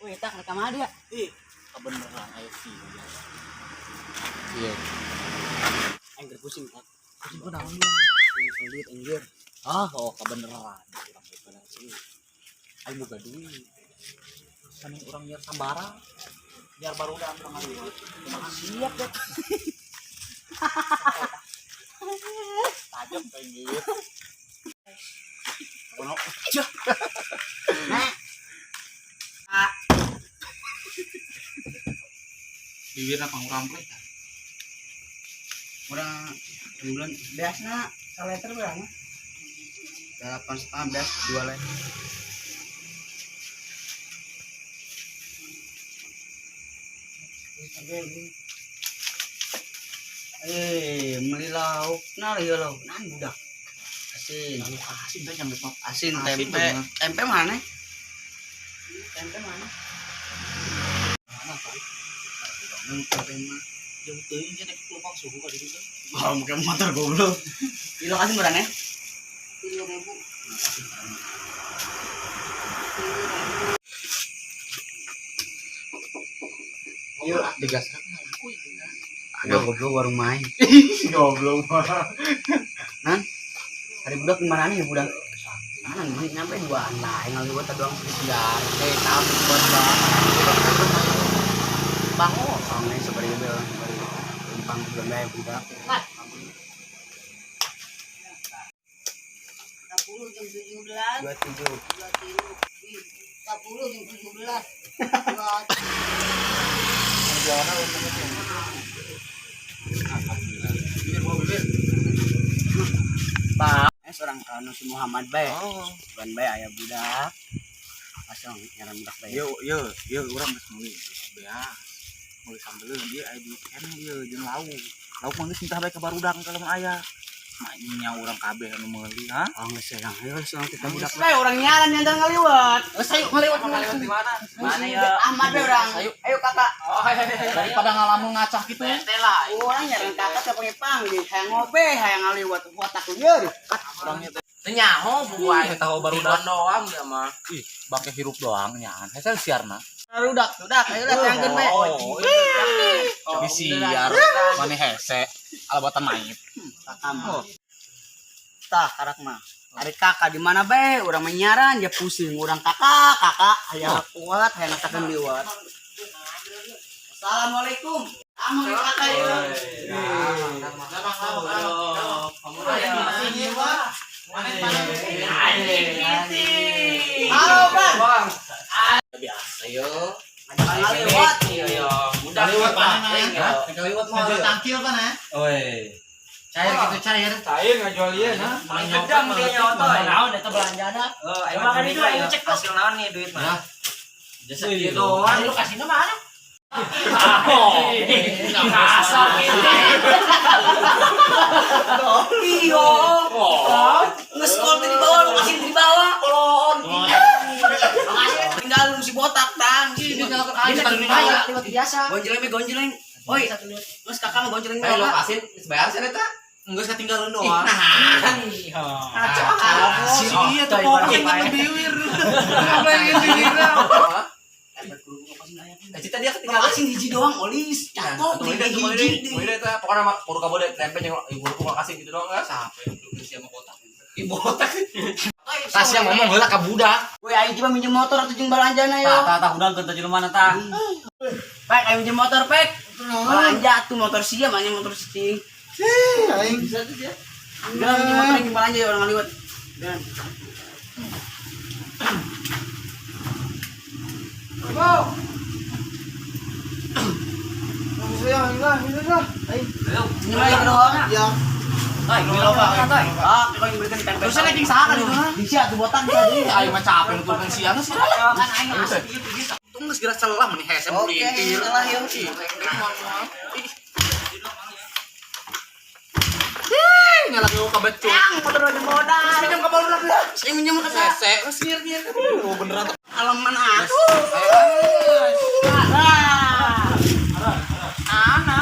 Wih, tak rekam dia. Ih, kebeneran aya sih. Iya. Aing keur pusing, tak. Pusing kunaon dia? Ini duit anjir. Ah, oh kebeneran. Urang boga sih. Aing boga duit. Saning urang nyiar sambara. Nyiar barudak urang ngaliwat. Kumaha? Siap, deh. Tajam kayak gitu. Kono. Nek. Ah, Bibirna pangurang teh. urang bulan beasna saliter urang mah. 8,5 beas 2 liter. Eh, beli lauk. Nah, iya lauk. Nah, budak. Asin. Lalu asin teh yang besok. Asin, Asin tempe. bener. Tempe mana? Tempe mana? Mana kan? Tempe mah. Jauh teuing nya nek lubang suhu ka ditu teh. Oh, mungkin motor goblok. Di lokasi berapa ya? 3.000. Yuk, digasrak laku ya. Ada goblok warung main. Si goblok mah. Nan, hari budak gimana nih budak? Mana nih nyampe duaan lah, yang ngaliwat doang segar. Eh, tahu buat bang. Bangun. Soalnya sebenarnya bilang tumpang belum bayar budak. 10 jam 17 27. 23 10 jam 17 Bibir mau bibir. Pak, seorang kanu si Muhammad bae. Oh. Bukan bae aya budak. Asal nyaran budak bae. Yo yo yo urang geus meuli beas. Meuli sambeleun ieu aya duit keneh ieu jeung lauk. Lauk mah geus mintah bae ka barudak kalau mah aya. Mah nya urang kabeh anu meuli, ha? Oh, geus ya, ayo seorang kita budak Geus bae orang nyaran yang ngaliwat. Geus ayo ngaliwat ngaliwat di mana? Mana ya? Ahmad bae orang. Ayo. Ayo kakak. Daripada ngalamun ngacah gitu. Orang nyaran kakak siapa panggil, hayang ngope, hayang ngaliwat otak lieur. Urangnya teh Nyaho buai Ih, tahu barudak. doang dia mah. Ih, bangke hirup doang nyaan. Hese siarna. Budak, budak, ayo lah tangkeun bae. Oh, tapi siar maneh hese alabatan mayit. Kakak mah. Tah karak mah. Ari kakak di mana bae urang menyaran dia pusing urang kakak, kakak hayang kuat, hayang ngatakeun liwat. Assalamualaikum. Amang kakak ya. Halo, Bang. Biasa yo. Ngajakan ngaliwat. Iya yo. Udah Ngaliwat mana? Ngaliwat mah tangkil kan ya? Oi. Cair gitu cair. Cair ngajual ieu nah. Gedang dia nyotoy. Naon eta belanjana? Eh, ayo makan itu ayo cek hasil naon nih duit mah. Jasa kieu doang. Lu kasihna mana? Kasar gitu. Iya. Ngeskol di bawah, lu kasih di bawah. Makasih tinggal lu si botak tang. Lewat biasa. Gonjleng be gonjleng. Oi, geus kakak mah gonjleng Ayo bae. lo pasin, bayar sih eta. Enggak ketinggalan doang. Kacau. Si iya tuh pokoknya nggak biwir. Ngapain biwir? Cita dia ketinggalan. Asin hiji doang olis. Cakep Tuh di hiji. Mulai deh, pokoknya mah kudu kabode tempe jeung ibu ku kasih gitu doang kan. Sampai untuk siapa kota. Ibu otak. Tas yang ngomong heula ka budak. Woi aing coba minjem motor atau jeung balanjana yo. Tah tah tah udang keur jelema mana tah. Pek aing minjem motor pek. Belanja tuh motor sia mana motor si. Aing. Udah minjem motor aing belanja ya orang ngaliwat. Dan Aing. minjem aja doang. Ya. Ah, kau yang berikan tempe. Terus lagi saha kan itu mah? Bisa tuh botak tadi. Aing mah capek nuturkeun sia geus. Kan aing asli. Untung geus geura celah meni hese Oke, melintir. salah yo. Ih, nyala ke kabecut. Yang motor udah modal. Minjem ka barudak ya. Saya minjem ke Hese geus nyir-nyir. Oh beneran. Alaman aku. Ana.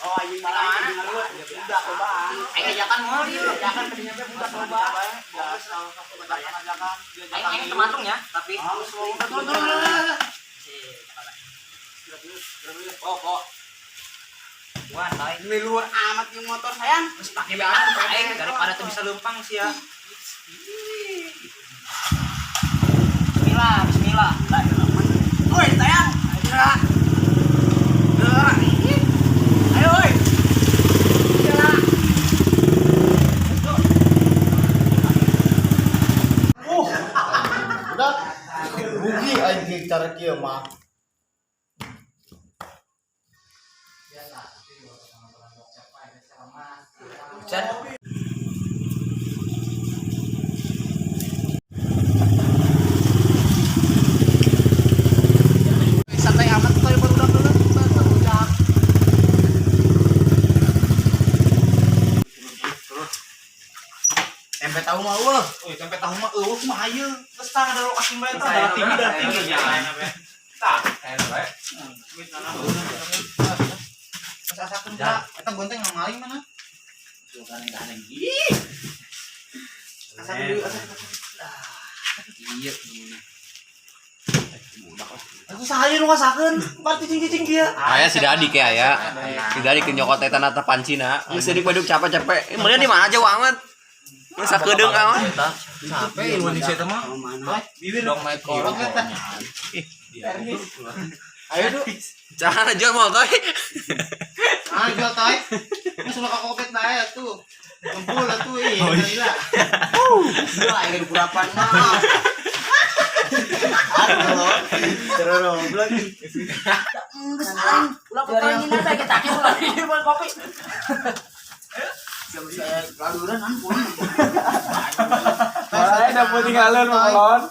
Oh, anjing malah anjing ngaliwat. Budak lobaan. Aing ajakan moal ieu. Ajakan tadinya be budak lobaan. Aing aing temantung ya, tapi Turun turun. Oh, kok. Wan, lain. Ini luar amat yang motor sayang. Terus pakai barang aing daripada teu bisa leumpang sih ya. Bismillah, bismillah. Woi, sayang. Ayo. Ayo, woi. Udah rugi aing cara kieu mah. Chan. Santai amat tuh baru dulu. Baru. Tempe tahu mah eueuh. Woi, tempe tahu mah eueuh kumaha ieu? Geus tah ada lokasi bae tah darah tinggi darah tinggi nya. Tah. Terus asakeun ka eta gonteng maling mana? Ih, Asakeun deui asakeun. Iya. Aku saha nu ngasakeun? Parti cing-cing kieu. Aya si Dadi kayak aya. Si Dadi ke nyokot eta nata pancina. Geus deui paduk capek-capek. Eh, mana di mana jauh amat. Geus sakedeung amat. Capek ieu si eta mah. mana? Bibir dong naik kolong. Ayo du. Cara jual motor. Ah, jual toy. Geus ulah ka kopet bae atuh. Kumpul atuh ih, gila. Gila, aing kurapan mah. Aduh. Terus lagi. Geus aing ulah petangin ada kita ke ulah di buat kopi. Jam saya laluran an pun. Bae da tinggalin melon.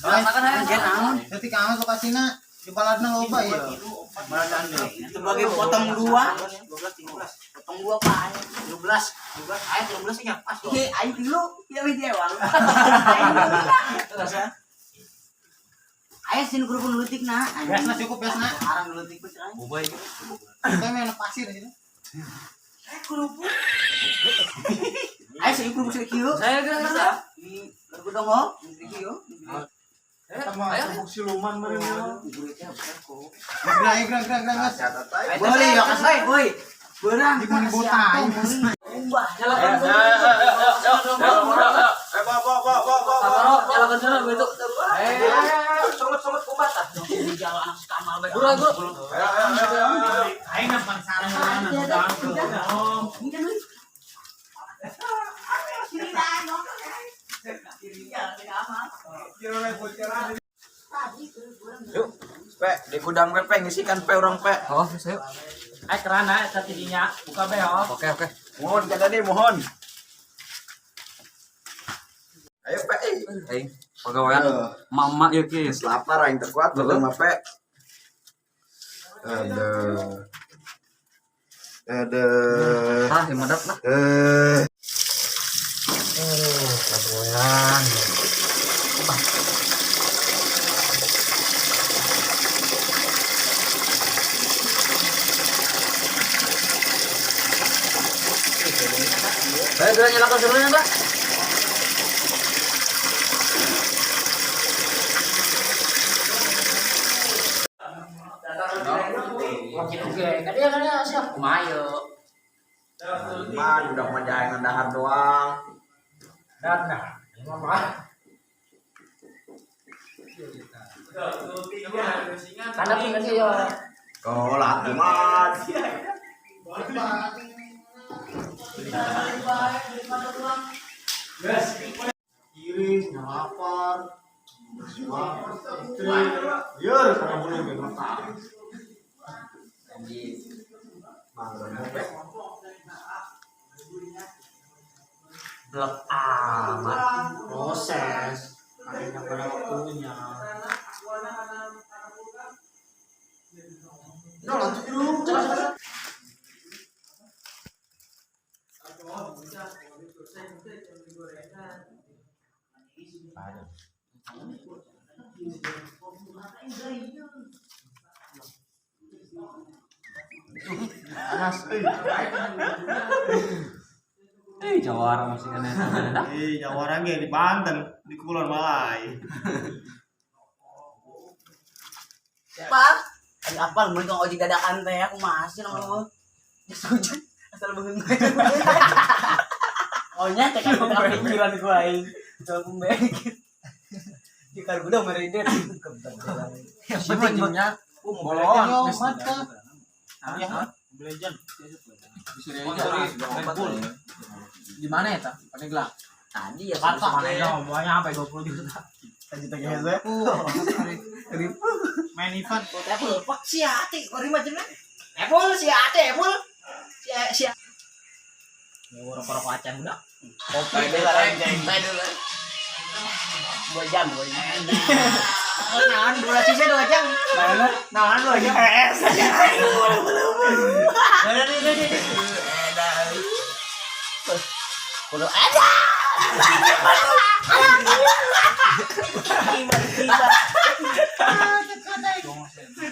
Makan aja naon. Berarti kamu lokasina di baladna loba ieu. Sebagai potong dua. 12 13. Potong dua Pak. 13. 13. Aing 13 nya pas dong. Oke, aing dulu ya wih ewang. Aing dulu. Aing sini kerupuk leutik na. Biasna cukup biasna. Arang leutik geus aing. Ubay. Kita main pasir sini. Kerupuk. Aing sini kerupuk kieu. Saya geus. Kerupuk dong oh. Kieu. Ayo siluman meureun. Gerak gerak gerak gerak. Boleh ya kasih, woi. Berang. Di mana botai? Ubah. Nyalakan nyalakan sana begitu. Somot-somot kumat ah. Jalan anak kamal bae. Guru, guru. Aing nampan sarang. Pe, di gudang pe ngisikan pe urang pe. Oh, saya. Ay kerana eta tidinya buka be oh. Oke, oke. Mohon kada nih, mohon. Ayo pe. Aing pagawean mama ieu ki. Geus lapar aing teu kuat betul mah pe. Aduh. Aduh. Ah, yang madap lah. Eh. Pagawean. Ayo, geura nyalakan serunya, Mbak. Kumaha ieu? Mah udah mah jahe dahar doang. Tanda pun sih ya. Kau lah mah. Iris, lapar. Istri. Yer, karena belum ya mata. Blek amat. Proses. Akhirnya pada waktunya. Udah lanjut dulu. Panas, euy. Eh, jawara masih kena dah. Eh, jawara ge di Banten, di Kepulauan Malai. Pak. Ari apal mun tong ojek dadakan teh aku masih nang lu. Jas hujan asal beungeun. Oh nya teh kan pikiran ku aing. Coba pembek. Di kar udah merindit. Si mah jengnya bolon. Mata. Legend. Red Bull. Di mana ya, ta? Pandeglang. Tadi ya Pandeglang ngomongnya sampai 20 juta. Juta heze. Main event. Apple, pak si ate, kori macamnya. Apple si ate, Apple. Si si. Ya rokok-rokok acan udah. Kopi dulu. 2 jam, 2 jam. Nahan durasinya 2 jam. Nahan 2 jam. Kudu ada.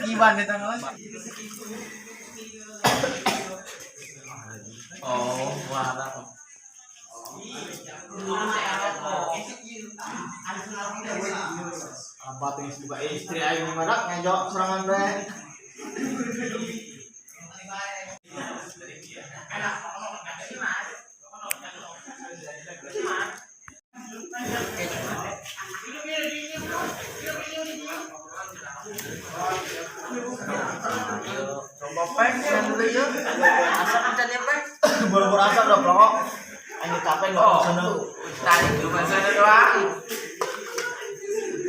Gimana tanggal? Oh, wah. Abah teh geus boga istri aing mah ngejok serangan bae. Coba pek dulu ya. Asap encannya pek. Boro-boro asap udah pelongok. Aing capek enggak seneng. Tadi cuma sana doang.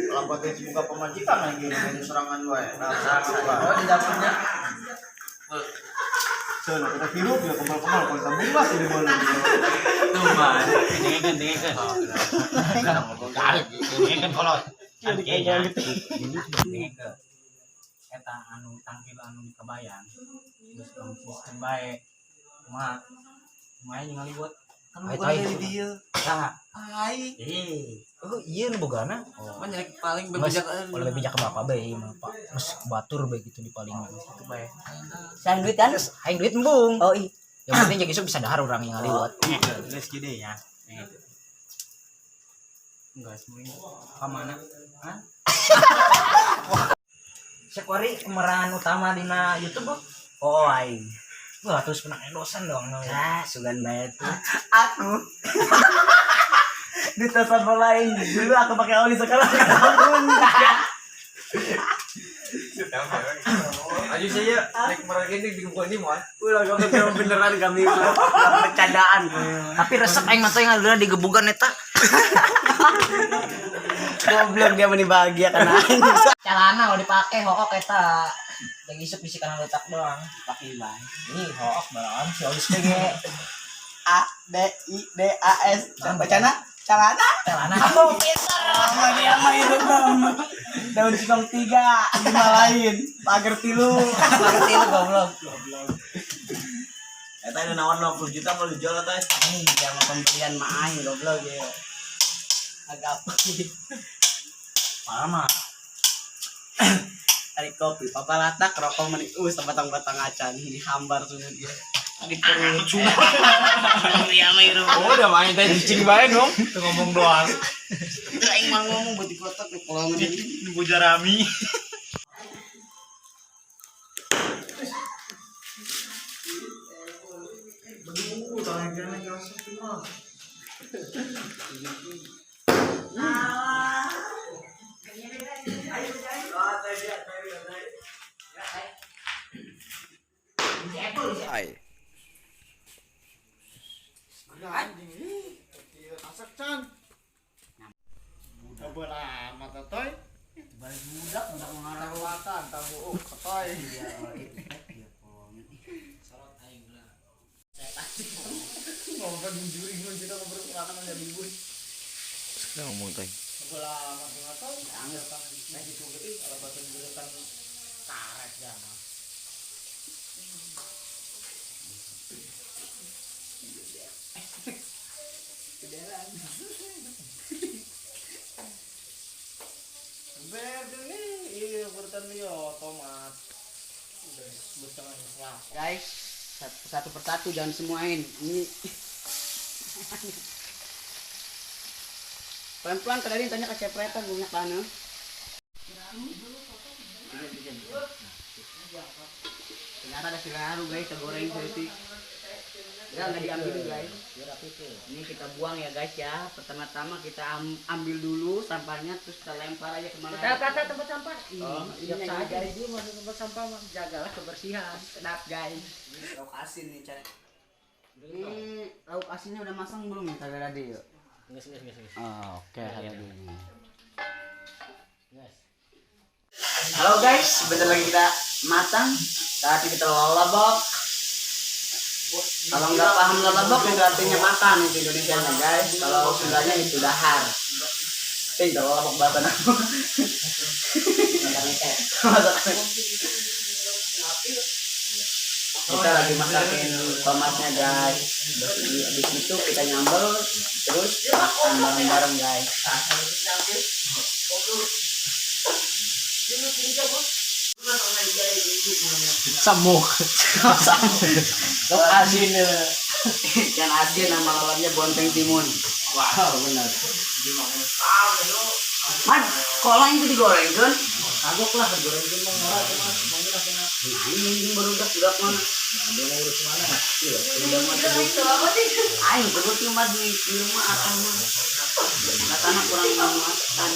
Lambat yang semoga pemajikan lagi ini serangan gue. Nah, Oh di dapurnya. Tuh, kita hirup ya kembal-kembal kalau kita bebas ini boleh. Tuh, man. Dengekeun. Dengekeun kolot. Dengekeun. Eta anu tangkil anu di Kabayan. Geus langsung bae. Kumaha? Kumaha jeung ngaliwet. Kan bukan dari dia. Saha? Ai. Eh, oh iya nu bogana. Banyak paling Mas, bebejak. boleh bijak ke bapak bae mah Pak. Geus batur bae gitu di paling Itu bae. Sayang duit kan? Aing duit embung. Oh iya. Yang penting jadi isuk bisa dahar urang yang ngaliwet. Geus gede ya. Enggak semuanya. Ka mana? Hah? Sekuari pemeran utama dina YouTube. Oh aing. Wah, terus pernah endosan dong. Ah, sugan bae tuh. Aku. Di telepon lain dulu aku pakai oli sekarang pakai sabun. Ayo saya naik mereka ini di gua ini mau. Ulah goblok beneran kami mah. Bercandaan. Tapi resep aing mah teh ngaleureun digebugan eta. Goblok dia meni bahagia karena aing bisa. Celana mau dipake hook eta. Lagi isuk bisi kana letak doang. Pakai bae. Ih, hook balaan si Olis teh ge. A D I D A S. Bacana celana. Celana. Oh, pintar. Sama dia mah itu mah. Daun singkong 3, 5 lain, pagar 3. Ngerti lu goblok. Eta nu naon 50 juta mau dijual teh. Ih, dia mah pembelian mah aing goblok ya. Agak apa Parah mah. Tarik kopi, papa latak, rokok menik, batang-batang acan, ini hambar semua dia. Sakit perut. Iya mah itu. Oh, udah main teh cicing bae dong. Itu ngomong doang. Itu aing mah ngomong buat dikotok di pulang ini. Nunggu jarami. Beduh, tangan kene kasep mah. Ai. Asap can. Udah lama toy. Balik budak, budak mengarah. Taruhatan, taruh toy. Ngobrol di juri, kita ngobrol kurang ada ribut. Ngomong teh. Bola masih nggak tahu. Nah gitu gitu, kalau batu kan karet ya mah. Ber ini, iya urutan dia tomat. Udah setengah lah. Guys, satu persatu jangan semuain. Ini pelan-pelan tadi tanya kecepretan minyak tanah. Ternyata ada siraru guys, goreng saeutik. Ya nggak diambil guys. Ini kita buang ya guys ya. Pertama-tama kita ambil dulu sampahnya, terus kita lempar aja kemana. Kata tempat sampah. Oh, Siap ini saja guys. Dia masuk tempat sampah mah. Jagalah kebersihan. Sedap guys. Lauk asin nih cari. Ini lauk asinnya udah masang belum nih kagak tadi yuk? Geus. Oh, oke, ada dulu. Geus. Halo guys, sebentar lagi kita matang. Saatnya kita lolobok. Kalau nggak paham lolobok itu artinya makan itu Indonesia nya guys. Kalau Sundanya itu dahar. Ting, kalau lolobok bahasa aku. Masakan. Kita lagi masakin tomatnya guys. Habis itu kita nyambel, terus makan bareng-bareng guys. Samuk. Lauk asin, ikan asin nama lalapnya bonteng timun. Wow, benar. Man, kolak itu digoreng kan? Kagok lah goreng mah ngora mah mangga kena. Ini baru udah mana? Nah, dia mau urus mana? Iya, udah mah sebut. Aing sebut mah di rumah akan mah. Katanya kurang makan.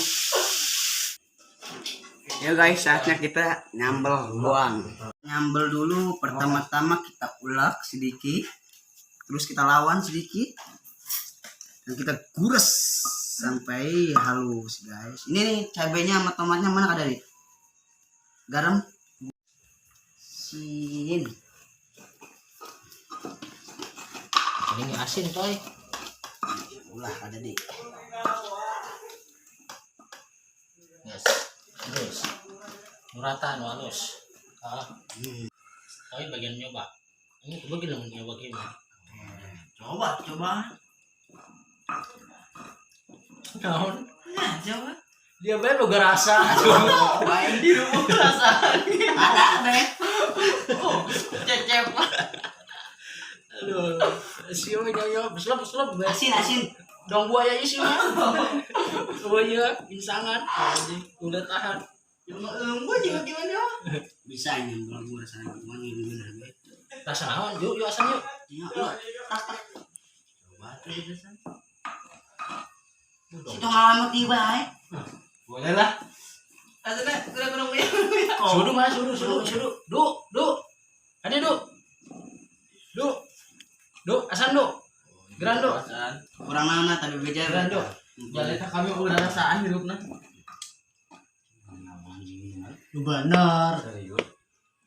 Ya guys, saatnya kita nyambel buang. Nyambel dulu, pertama-tama kita ulek sedikit, terus kita lawan sedikit, dan kita gures sampai halus guys. Ini nih cabenya sama tomatnya mana kada nih? Garam, sin. Ini asin coy. Ulah ada deh. Yes. Terus. Murata nu halus. Ah. Tapi bagian nyoba. Ini coba gila mau nyoba gimana? Coba, coba. Naon? Nah, coba. Dia bae boga rasa. Baik. Hidup rasa. Ada deh. Cecep. Aduh. Sio nyoyo, selop selop. Asin asin. Dong buaya sih mah. Buaya insangan. Anjing, udah tahan. Gue juga gimana? Bisa nyambel gua rasanya gimana ini bener gue. Rasa naon? Yuk, yuk asan yuk. Iya, iya. Tas tas. Coba tuh biasa. Situ ngalamat tiba eh. Boleh lah. Rasanya kurang-kurang punya. Sudu mah, sudu, sudu, sudu. Du, du. Ada du. Du. Du, asan du. Geran du. Kurang nana tadi beja. Geran du. Jalan kami udah rasaan hidupna. Lu bener.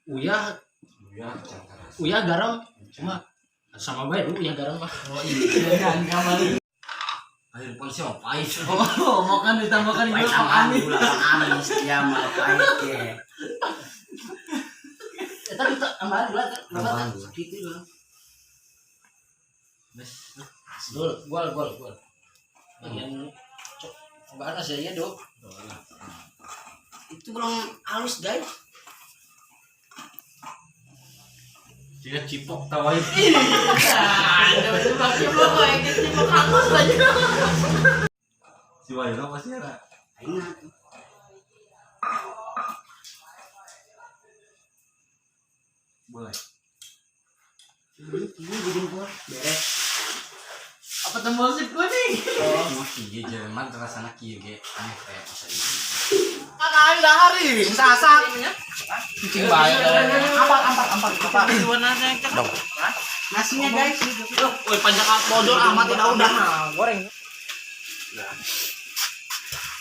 Uyah, uyah garam cuma sama bae du uyah garam mah. Oh iya, kan kamari. Ayo polisi mah pahit. Oh, makan ditambahkan Pahit juga aman, amis. gula amis, ya mah pahit ya. Eta kita tambahan gula, Tambahan gula. Gitu loh. Gol, gol, gol, gol. Bagian cok tambahan aja ya, Du. Itu belum halus guys. Jika cipok tawain. Si Wahyu pasti ada. Ingat. Boleh. Ini bikin gua beres. Apa tembol sip gue nih? Oh, kieu Jerman rasana kieu ge aneh kayak masa ini. Kakak aing dahar ih, sasak. Cicing bae. Ampak ampak ampak ampak. Nasinya guys. Woi panjang bodor amat tidak udah. Goreng.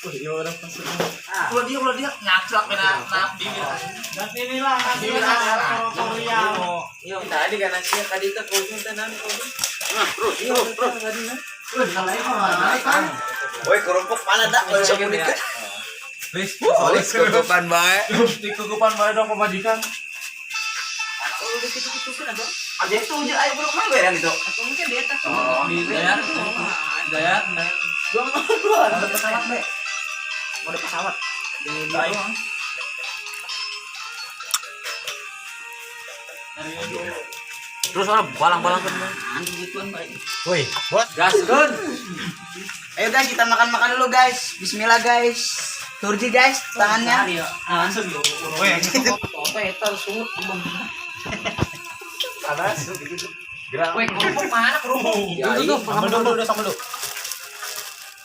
Ulah dia ngaclak kena nap di. Dan inilah hasil tutorial. Iya, tadi kan nasi tadi teh kosong teh naon kosong. Terus terus terus. Woi kelompok mana dah? Woi kelompok bae. Di kukupan bae dong pemajikan. Ada itu aja ayo bro mana beran itu? Mungkin dia tak. Oh, Dayat, dayat, Ada pesawat, Be. Ada pesawat. Terus orang balang-balang kan. Nanti gituan baik. Woi, Bos, gaskeun. Ayo guys, kita makan-makan dulu guys. Bismillah guys. Turji guys, tangannya. Weh, kerupuk mana kerupuk? Itu tuh Sambel dulu, udah sambel dulu.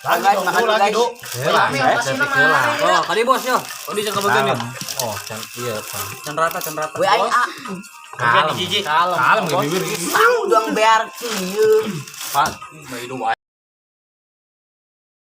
Lagi guys, makan dulu guys. Oh, kali bos yo. Oh, di jangka bagian yo. Oh, can iya, Pak. Can rata, can rata. Weh aing ah, Kalem. Kalem. Kalem bibir. sangu doang bear kieu. Pak, hidung.